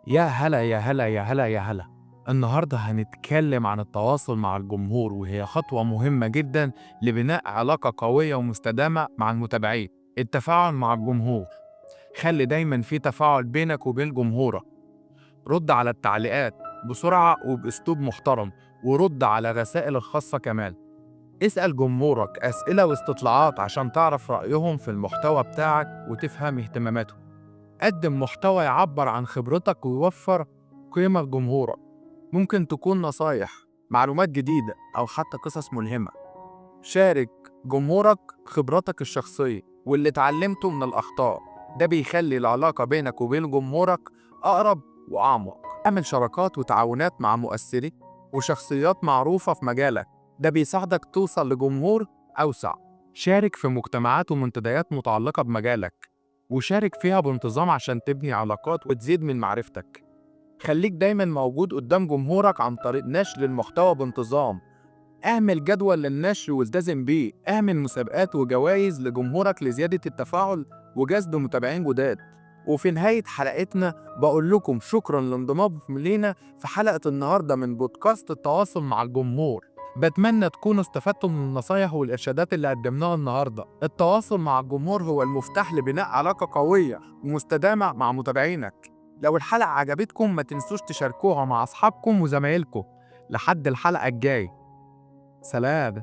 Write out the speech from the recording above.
يا هلا يا هلا يا هلا يا هلا. النهاردة هنتكلم عن التواصل مع الجمهور، وهي خطوة مهمة جدا لبناء علاقة قوية ومستدامة مع المتابعين. التفاعل مع الجمهور، خلي دايما في تفاعل بينك وبين جمهورك. رد على التعليقات بسرعة وبأسلوب محترم، ورد على الرسائل الخاصة كمان. اسأل جمهورك أسئلة واستطلاعات عشان تعرف رأيهم في المحتوى بتاعك وتفهم اهتماماتهم. قدم محتوى يعبر عن خبرتك ويوفر قيمة لجمهورك. ممكن تكون نصايح، معلومات جديدة، أو حتى قصص ملهمة. شارك جمهورك خبرتك الشخصية واللي اتعلمته من الأخطاء، ده بيخلي العلاقة بينك وبين جمهورك أقرب وأعمق. اعمل شراكات وتعاونات مع مؤثرين وشخصيات معروفة في مجالك، ده بيساعدك توصل لجمهور أوسع. شارك في مجتمعات ومنتديات متعلقة بمجالك، وشارك فيها بانتظام عشان تبني علاقات وتزيد من معرفتك. خليك دايما موجود قدام جمهورك عن طريق نشر المحتوى بانتظام. اعمل جدول للنشر والتزم بيه. اعمل مسابقات وجوائز لجمهورك لزيادة التفاعل وجذب متابعين جداد. وفي نهاية حلقتنا بقول لكم شكرا لانضمامكم لينا في حلقة النهاردة من بودكاست التواصل مع الجمهور. بتمنى تكونوا استفدتم من النصايح والإرشادات اللي قدمناها النهاردة. التواصل مع الجمهور هو المفتاح لبناء علاقة قوية ومستدامة مع متابعينك. لو الحلقة عجبتكم ما تنسوش تشاركوها مع أصحابكم وزمايلكم. لحد الحلقة الجاية، سلام.